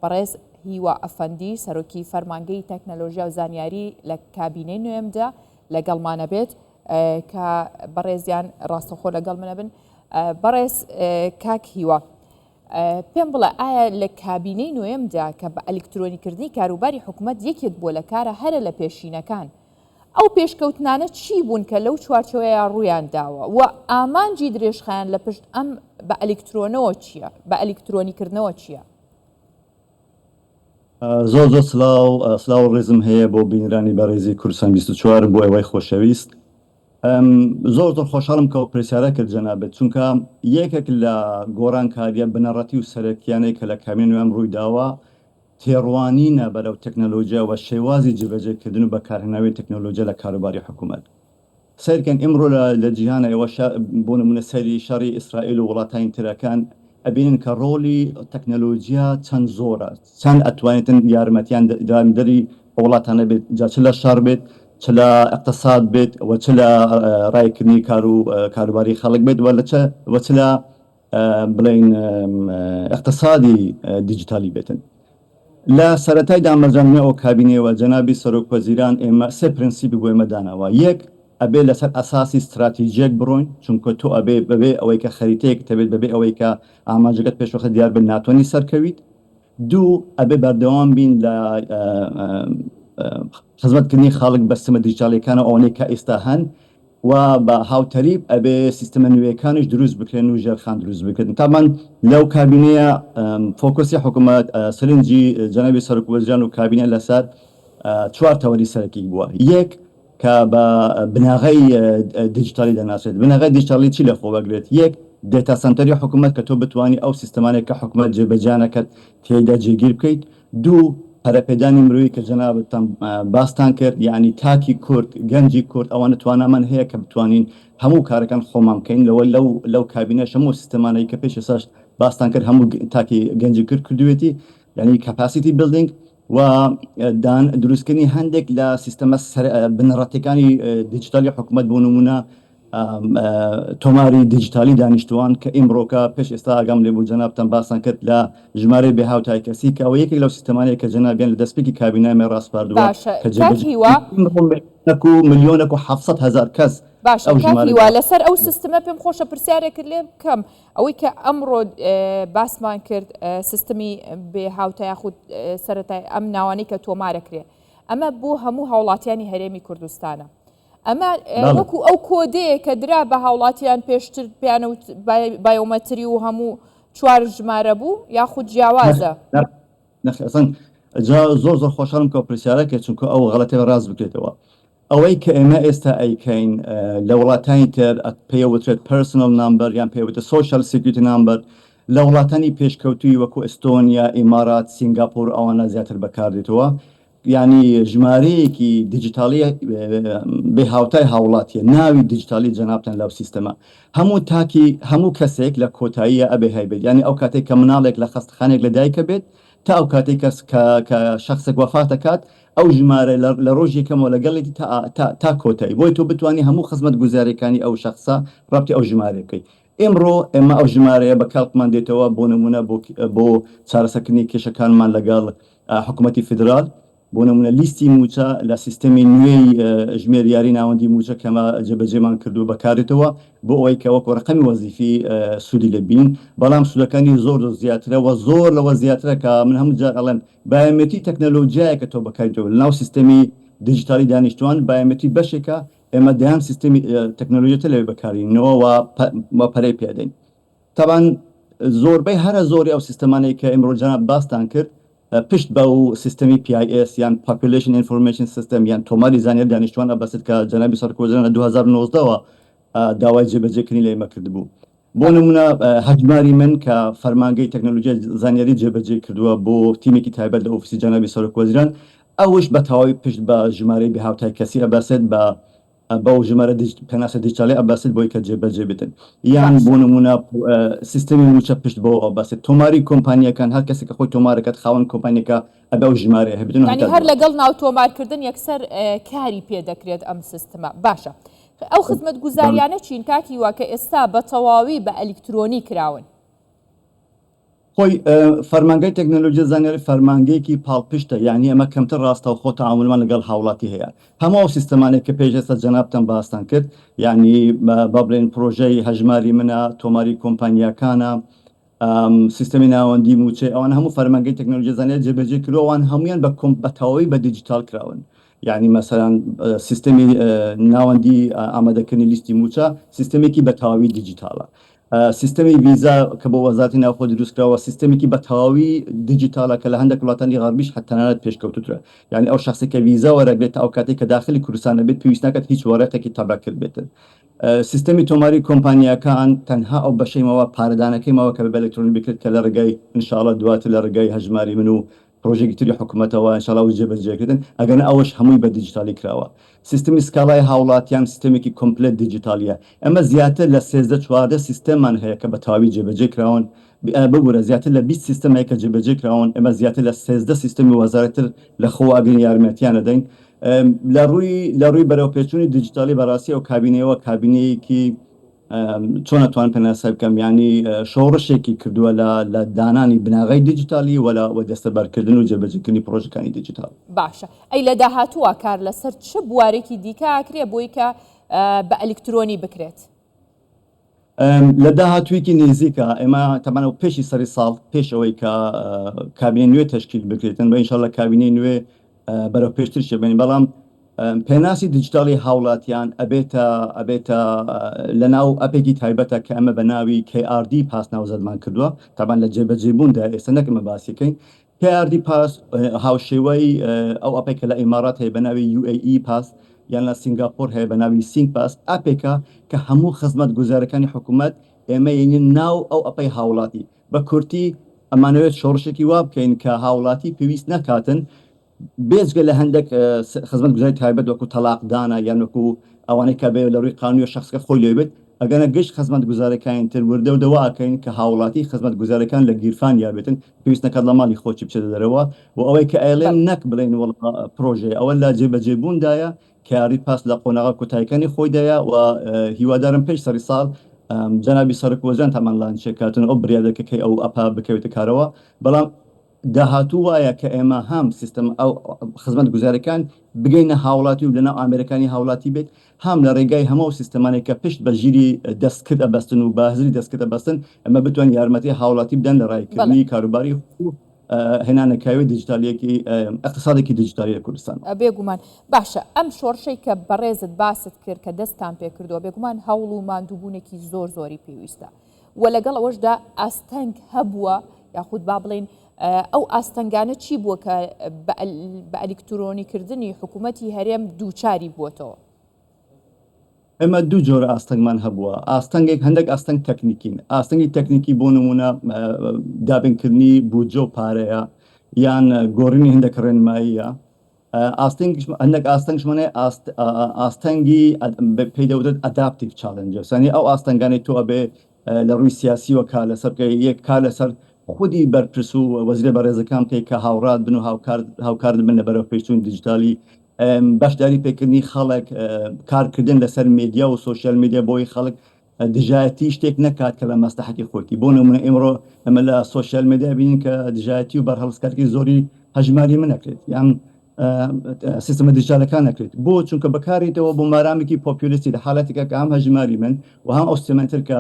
بەڕێز هیوا ئەفەندی سەرۆکی فەرمانگەی تەکنەلۆژیا و زانیاری لە کابینەی نوێمدا لەگەڵمانە بێت کە بەڕێزیان ڕاستەخۆ لەگەڵ منە بن. بەڕێز کاک هیوا پێم بڵێ ئایا لە کابینەی نوێمدا کە بە ئەلکترۆنیکردنی کاروباری حکومەت یەکێک بووە لە کارە هەرە لە پێشینەکان ئەو پێشکەوتنانە چی بوون کە لەو چوارچێوەیە ڕوویان داوە و ئامانجی درێژخایەن لە پشت ئەم بە ئەلیکترۆنەوە چییە بە ئەلیکترۆنیکردنەوە چییە؟ زۆر زۆر سلاو سلاو و ڕێزم هەیە بۆ بینرانی بەڕێزی کوردستان 24 بۆ ئێوەی خۆشەویست. زۆر زۆر خۆشحاڵم کە ئەو پرسیارە کرد جەنابت چونکە یەکێک لە گۆڕانکاریە بنەڕەتی و سەرەکیانەی کە لە کابینەی نوێم ڕووی داوە تێڕوانینە بەرەو تەکنەلۆجیا و شێوازی جێبەجێکردن و بەکارهێناوی تەکنەلۆجیا لە کاروباری حکوومەت. سەیرکەن ئیمڕۆ لە لە جیهانا ئێوە شە بۆ نموونە سەیری شەڕی ئیسرائیل و وڵاتانی ترەکان ئەبینن کە ڕۆڵی تەکنەلۆجیا چەند زۆرە چەند ئەتوانێتن یارمەتیان یارمەتیدەری ئەو وڵاتانە بێت جا چ لە شەڕ بێت چ لە ئیقتساد بێت و چ لە ڕایکردنی کار و کاروباری خەڵک بێت و لە چ و چ لە بڵێین ئیقتسادی دیجیتالی بێتن. لە سەرەتای دامەزراندنی ئەو کابینەیەوە جەنابی سەرۆک وەزیران ئێمە سێ پرەنسیپی بۆ ئێمە داناوە، یەک، ئەبێ لەسەر ئەساسی ستراتیجیەک بڕۆین، چونکە تۆ ئەبێ بەبێ ئەوەی کە خەریتەیەکت هەبێت، بەبێ ئەوەی کە ئامانجەکەت پێشوەختە دیار بێت ناتوانی سەرکەویت. دوو، ئەبێ بەردەوام بین لە خزمەتکردنی خەڵک بە سیستەمە دیجیتاڵییەکان و ئەوانەی کە ئێستا هەن. و بە هاوتەریب ئەبێ سیستەمە نوێیەکانیش دروست بکرێن و ژێرخان دروست بکرێن. تابان لەو کابینەیە فۆکۆسی حکومەت، سەرنجی جەنابی سەرۆکوەزیران و کابینە لەسەر چوار تەوەری سەرەکی بووە. یەک، کە بە بناغەی دیجیتالی دەناسرێت. بناغەی دیجیتالی چی لەخۆ ئەگرێت؟ یەک، data center ی حکومەت کە تۆ بتوانی ئەو سیستەمانەی کە حکومەت جێبەجێیان ئەکات تێیدا جێگیر بکەیت. دوو، پەرەپێدانی مرۆیی کە جەنابتان باستان کرد، یەعنی تاکی کورد، گەنجی کورد ئەوانە توانامان هەیە کە بتوانین هەموو کارەکان خۆمان بکەین، لەوە لەو لەو کابینەش هەموو سیستەمانەی کە پێش ئێستاش باستان کرد هەموو تاکی گەنجی کورد کردوویەتی، یەعنی capacity building و دان دروستکردنی هەندێک لە سیستەمە بنەڕەتیەکانی دیجیتالی حکومەت بۆ نموونە تۆماری دیجیتالی دانیشتووان کە ئیمڕۆکە پێش ئێستا ئاگام لێ بوو جەنابتان باستان کرد لە ژمارەی بێ هاوتای کەسی کە ئەوە یەکێک لەو سیستەمانەیە کە جەنابیان لە دەستپێکی کابینامێ ڕاسپاردووە باشە کە کاک جێبەجێ هیوا. ئیمڕۆ ملیۆنەک و ملیۆنەک و 700,000 کەس باشە ئەو کاک ژمارە هیوا لەسەر ئەو سیستمە پێم خۆشە پرسیارێکت لێ بکەم ئەوەی کە ئەمڕۆ باسمان کرد سیستمی بێ هاوتا یاخود سەرەتای ئەم ناوانەی کە تۆمارەکرێ ئەمە بۆ هەموو هاوڵاتیانی هەرێمی کوردستانە ئەمە وەکو ئەو کۆدەیە کە درا بە هاوڵاتیان پێشتر پیانە بایۆمەتری و هەموو چوار ژمارە بوو یاخود جیاوازە؟ نەخێر جا زۆر زۆر خۆشحاڵم کە پرسیارە کرد چونکە ئەو غەڵەتە ڕاست بکرێتەوە ئەوەی کە ئێمە ئێستا ئەیکەین لە وڵاتانی تر پێی وترێت personal number یان پێی وترێت social security number لە وڵاتانی پێشکەوتووی وەکو ئەستۆنیا ئیمارات سینگاپور ئەوانە زیاتر بەکاردێتەوە یانی ژمارەیەکی دیجیتاڵی بێ هاوتای هاوڵاتیە ناوی دیجیتاڵی جەنابتان لەو سیستەمە هەموو تاکی هەموو کەسێک لە کۆتاییە ئەبێ هەیبێت یانی ئەو کاتێک کە مناڵێک لە خەستەخانێک لە دایکە بێت تا ئەو کاتێک کەس کە کە شخصێک وەفات دەکات ئەو ژمارە لە ڕۆژی یەکەمەوە لەگەڵێتی تا تا تا کۆتایی بۆی تۆ بتوانی هەموو خزمەتگوزاریەکانی ئەو شخصە ڕەبتی ئەو ژمارەیە بکەیت ئیمڕۆ ئێمە ئەو ژمارەیە بە کەڵکمان دێتەوە بۆ نموونە بۆ بۆ چارەسەرکردنی کێشەکانمان لەگەڵ حکوومەتی فیدرال، بۆ نموونە لیستی مووچە لە سیستەمی نوێی ژمێریاری ناوەندی مووچە کە ئێمە جێبەجێمان کردووە بەکاردێتەوە بۆ ئەوەی کە وەکو ڕەقەمی وەزیفی سوودی لێ ببینین، بەڵام سوودەکانی زۆر زۆر زیاترە و زۆر لەوە زیاترە کە من هەموو جار ئەڵێم بایۆمێتری تەکنەلۆجیایەکە تۆ بەکاری دێتەوە لەناو سیستەمی دیجیتالی دانیشتووان بایۆمێتری بەشێکە ئێمە دەیان سیستەمی تەکنەلۆژیەتە لەوێ بەکارینەوە و پەرەی پێدەین. تەبعەن زۆربەی هەرە زۆری ئەو سیستەمانەی کە ئیمڕۆ جەناب باستان کرد پشت بەو سیستەمی PIS یان Population Information System یان تۆماری زانیاری دانیشتوان ئەبەستێت کە جەنابی سەرۆکوەزیران لە 2019 وە داوای جێبەجێکردنی لە ئێمە کردبوو. بۆ نمونە هەژماری من کە فەرمانگەی تەکنەلۆژیای زانیاری جێبەجێ کردووە بۆ تیمێکی تایبەت لە ئۆفیسی جەنابی سەرۆک وەزیران ئەوش بە تەواوی پشت بە ژمارەی بێهاوتای کەسی ئەبەسێت بە بەو ژمارە پێناسە دیجیتالی ئەبەسێت بۆی کە جێبەجێ بێتن یان بۆ نمونە سیستەمی مووچە پشت بەوە ئەبەسێت تۆماری کۆمپانیەکان هەر کەسێک کە خۆی تۆمارەکات خاوەن کۆمپانیەکە ئەبێ ئەو ژمارەیە هەبێتن یانی هەر لەگەڵ ناو تۆمارکردن یەکسەر کاری پێ دەکرێت ئەم سیستمە باشە ئەو خزمەتگوزاریانە چین کاک هیوا کە ئێستا بە تەواوی بە ئەلیکترۆنی کراون؟ خۆی فەرمانگەی تەکنەلۆژیا زانیاری فەرمانگەیەکی پاڵپشتە، یانی ئێمە کەمتر ڕاستەوخۆ تەعامولمان لەگەڵ هاوڵاتی هەیە. هەموو ئەو سیستەمانەی کە پێش ئێستا جەنابتان باستان کرد، یانی با بڵێین پرۆژەی هەژماری منە، تۆماری کۆمپانیاکانە، سیستەمی ناوەندی مووچەی، ئەوانە هەموو فەرمانگەی تەکنەلۆژیا زانیاری جێبەجێ کردووە، ئەوان هەموویان بە کۆم بە تەواوی بە دیجیتاڵ کراون. یانی مەسەلەن سیستەمی ناوەندی ئامادەکردنی لیستی مووچە سیستەمێکی بە تەواوی دیجیتاڵە. سیستەمی ڤیزا کە بۆ وەزارەتی ناوخۆ دروستکراوە سیستەمێکی بە تەواوی دیجیتاڵە کە لە هەندێک وڵاتانی غەربیش حەت تەنانەت پێشکەوتووترە. یانی ئەو شەخسێک کە ڤیزا وەرەگرێت تا ئەو کاتەی کە داخلی کوردستان ئەبێت پێویست ناکات هیچ وەرەقێکی تەبع کردبێتن. سیستەمی تۆماری کۆمپانیاکان تەنها ئەو بەشەی ماوە پارەدانەکەی ماوە کە بە ئەلکترۆنی بکرێت کە لە ڕێگای ان شاء اللە دواتر لە ڕێگای هەژماری من و پرۆژەیەکی تری حکومەتەوە ان شاء اللە ئەوەش جێبەجێکردن ئەگەرنا ئەوەش هەمووی بە دیجیتالی کراوە. سیستمی سکاڵای هاوڵاتیان سیستەمێکی complete دیجیتالیە. ئێمە زیاتر لە 13 14 سیستەممان هەیە کە بە تەواوی جێبەجێ کراون ببورە زیاتر لە 20 سیستەم هەیە کە جێبەجێ کراون ئێمە زیاتر لە 13 سیستەمی وەزارەت تر لە خۆوە ئەگرین یارمەتیان ئەدەین لە ڕووی لە ڕووی بەرەوپێچوونی دیجیتالی بەڕاستی ئەو کابینەیەوە کابینەیەکی چۆن ئەتوانم پێناسە بکەم یانی شۆڕشێکی کردووە لە لە دانانی بناغەی دیجیتالی وە لە وە دەستەبەرکردن و جێبەجێکردنی پڕۆژەکانی دیجیتاڵ. باشە ئەی لە داهاتووە کار لەسەر چ بوارێکی دیکە ئەکرێ بۆی کە بە ئەلیکترۆنی بکرێت؟ لە داهاتوویەکی نزیکە ئێمە تەبعەن ئەو پێشی سەری ساڵ پێش ئەوەی کە کابینەی نوێ تەشکیل بکرێتن بە ئینشاڵڵا کابینەی نوێ بەرەو پێشتر شێبین بەڵام پێناسی دیجیتاڵی هاوڵاتیان ئەبێتە ئەبێتە لەناو ئەپێکی تایبەتە کە ئەمە بە ناوی KRD Pass ناوزەدمان کردووە تابان لە جێبەجێبووندا ئێستا نەک ئەمە باسیکەین KRD Pass هاوشێوەی ئەو ئەپێک کە لە ئیمارات هەیە بە ناوی UAE Pass یان لە سنگاپۆر هەیە بە ناوی SingPass ئەپێکە کە هەموو خزمەت گوزارەکانی حکوومەت ئێمە یەنین ناو ئەو ئەپەی هاوڵاتی بە کورتی ئەمانەوێت شۆڕشێکی وا بکەین کە هاوڵاتی پێویست نەکاتن بێجگە لە هەندێک خزمەتگوزاری تایبەت وەکو تەلاق دانە یان وەکو ئەوانەی کە بێ لە ڕووی قانونیەوە شەخسەکە خۆی لێ بێت ئەگەرنا گشت خزمەتگوزارەکانی تر وردە وردە وا ئەکەین کە هاوڵاتی خزمەتگوزارەکان لە گیرفانیا بێتن پێویست نەکات لە ماڵی خۆچی بچێتە دەرەوە و ئەوەی کە ئەیڵێم نەک بڵێین وەڵا پرۆژەیە ئەوە لە جێبەجێبووندایە KRD Pass لە قۆناغە کۆتاییەکانی خۆیدایە و هیوادارم پێش سەری ساڵ جەنابی سەرۆک وەزیران تامان launch ێ کاتن ئەو بریارە کە کەی ئەو ئەپە بکەوێتە کارەوە بەڵام داهاتوو وایە کە ئێمە هەم سیستەم ئەو خزمەتگوزاریەکان بگەینە هاوڵاتی و لەناو ئامێرەکانی هاوڵاتی بێت هەم لە ڕێگای هەموو ئەو سیستەمانەی کە پشت بە ژیری دەستکرد ئەبەستن و بە هزری دەستکرد ئەبەستن ئێمە بتوانین یارمەتی هاوڵاتی بدەن لە ڕایکردنی کاروباری خۆی و هێنانەکایەوەی دیجیتالیەکی ئیقتسادێکی دیجیتالی لە کوردستان. بێگومان. باشە ئەم شۆڕشەی کە بەڕێزت باست کرد کە دەستتان پێکردووە بێگومان هەوڵ و ماندووبوونێکی زۆر زۆری پێویستە و لەگەڵ ئەوەشدا ئاستەنگ هەبووە یاخود با بڵێین ئەو ئاستەنگانە چی بووە کە بە ئەلیکترۆنیکردنی حکوومەتی هەرێم دووچاری بووەتەوە؟ ئێمە دوو جۆرە ئاستەنگمان هەبووە، ئاستەنگێک هەندێک ئاستەنگ تەکنیکین، ئاستەنگی تەکنیکی بۆ نموونە دابینکردنی بودجە و پارەیە یان گۆڕینی هەندێک ڕێنماییە، ئاستەنگیش هەندێک ئاستەنگشمان هەیە ئاستەنگی پێی دەوترێت adaptive challenges یانی ئەو ئاستەنگانەی تۆ ئەبێ لە ڕووی سیاسیوە کار لەسەر بکەی یەک کار لەسەر خودی بەرپرس و وەزیرە بەڕێزەکان بکەی کە هاوڕات بن و هاوکار هاوکارت بن لە بەرەوپێشچوونی دیجیتالی بەشداری پێکردنی خەڵک کارکردن لەسەر مێدیا و social media بۆی خەڵک دژایەتی شتێک نەکات کە لە مەسلحەتی خۆیتی بۆ نمونە ئیمڕۆ ئەمە لە social media بینین کە دژایەتی و بەرهەڵستکارێکی زۆری هەژماری من نەکرێت یان سیستمە دیجیتالەکان نەکرێت بۆ چونکە بەکارێتەوە بۆ مارامێکی پۆپیۆلیستی لە حالەتێکە کە هەم هەژماری من و هەم ئەو سیستمە تر کە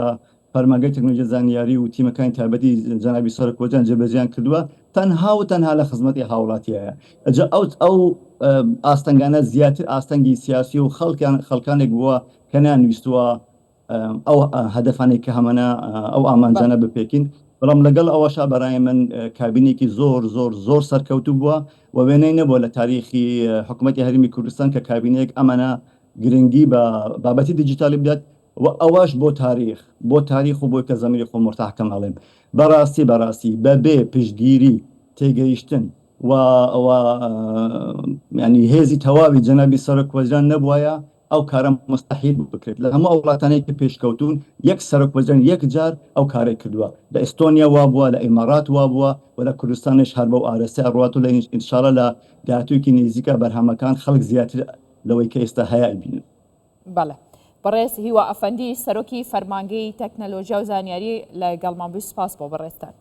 فەرمانگەی تەکنەلۆژیا زانیاری و تیمەکانی تایبەتی جەنابی سەرۆک وەزیران جێبەجێیان کردووە تەنها و تەنها لە خزمەتی هاوڵاتیایە جا ئەو ئەو ئاستەنگانە زیاتر ئاستەنگی سیاسی و خەڵکیان خەڵکانێک بووە کە نەیانویستووە ئەو هەدەفانەی کە هەمانە ئەو ئامانجانە بپێکین بەڵام لەگەڵ ئەوەشا بەرای من کابینێکی زۆر زۆر زۆر سەرکەوتوو بووە و وێنەی نەبووە لە تاریخی حکوومەتی هەرێمی کوردستان کە کابینەیەک ئەمانە گرنگی بە بابەتی دیجیتالی بدات و ئەوەش بۆ تاریخ بۆ تاریخ و بۆی کە زەمیری خۆم مورتاح کەم ئەڵێم بەڕاستی بەڕاستی بەبێ پشتگیری تێگەیشتن و و یانی هێزی تەواوی جەنابی سەرۆک وەزیران نەبوایە ئەو کارە موستەحیل بوو بکرێت لە هەموو ئەو وڵاتانەی کە پێشکەوتوون یەک سەرۆک وەزیران یەک جار ئەو کارەی کردووە لە ئیستۆنیا وابووە لە ئیمارات وابووە و لە کوردستانیش هەر بەو ئارەستەیە ئەڕوات و لە ئینشاڵا لە داهاتوویەکی نزیکا بەرهەمەکان خەڵک زیاتر لەوەی کە ئێستا هەیە ئەیبینن. بەڵێ بەڕێز هیوا ئەفەندی سەرۆکی فەرمانگەی تەکنەلۆژیا و زانیاری لەگەڵمان بووی سوپاس بۆ بەڕێزتان.